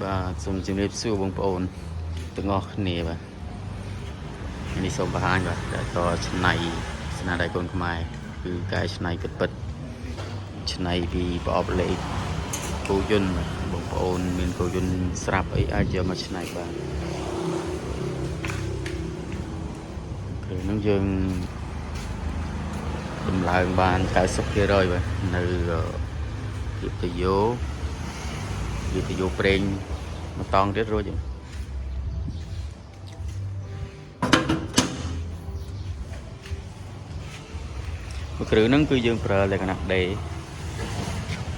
បាទសូមជម្រាបសួរបងប្អូនទាំងអស់គ្នាបាទនេះសូមបង្ហាញបាទតតឆ្នៃស្នាដៃកូនខ្មែរគឺកែឆ្នៃពិតពិតឆ្នៃពីប្រអប់លេខគោយន្តបាទបងប្អូនមានគោយន្តស្រាប់អីអាចយកមកឆ្នៃបានគ្រឿងហ្នឹងយើងដំឡើងបាន90%បាទនៅភាពតយោវាតយោប្រេងមួយតង់ទៀតរួចហើយ មួយគ្រឿងហ្នឹងគឺយើងប្រើលក្ខណៈ D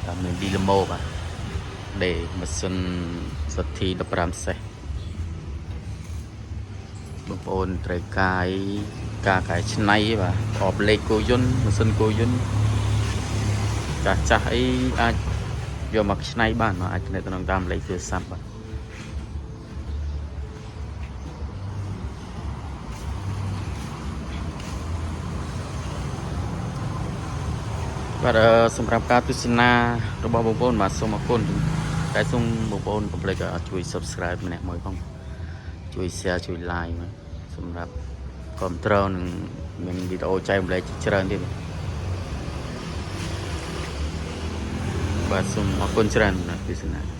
តាមមាន Dynamo បាទ D ម៉ាស៊ីនសទ្ធី15សេះបងប្អូនត្រូវកាយការកែច្នៃបាទប្រអប់លេខគោយន្តម៉ាស៊ីនគោយន្តចាស់ចាស់អីអាចយកមកច្នៃបានបាទអាចទំនាក់ទំនងតាមលេខទូរស័ព្ទបាទបាទអឺសម្រាប់ការទស្សនារបស់បងប្អូនបាទសូមអរគុណតែសូមបងប្អូនកុំភ្លេចជួយ Subscribe ម្នាក់មួយផងជួយ Share ជួយ Like មកសម្រាប់គ្រប់គ្រងនឹងមានវីដេអូចែករំលែកជាច្រើនទៀតបាទសូមអរគុណច្រើនសម្រាប់ទស្សនា។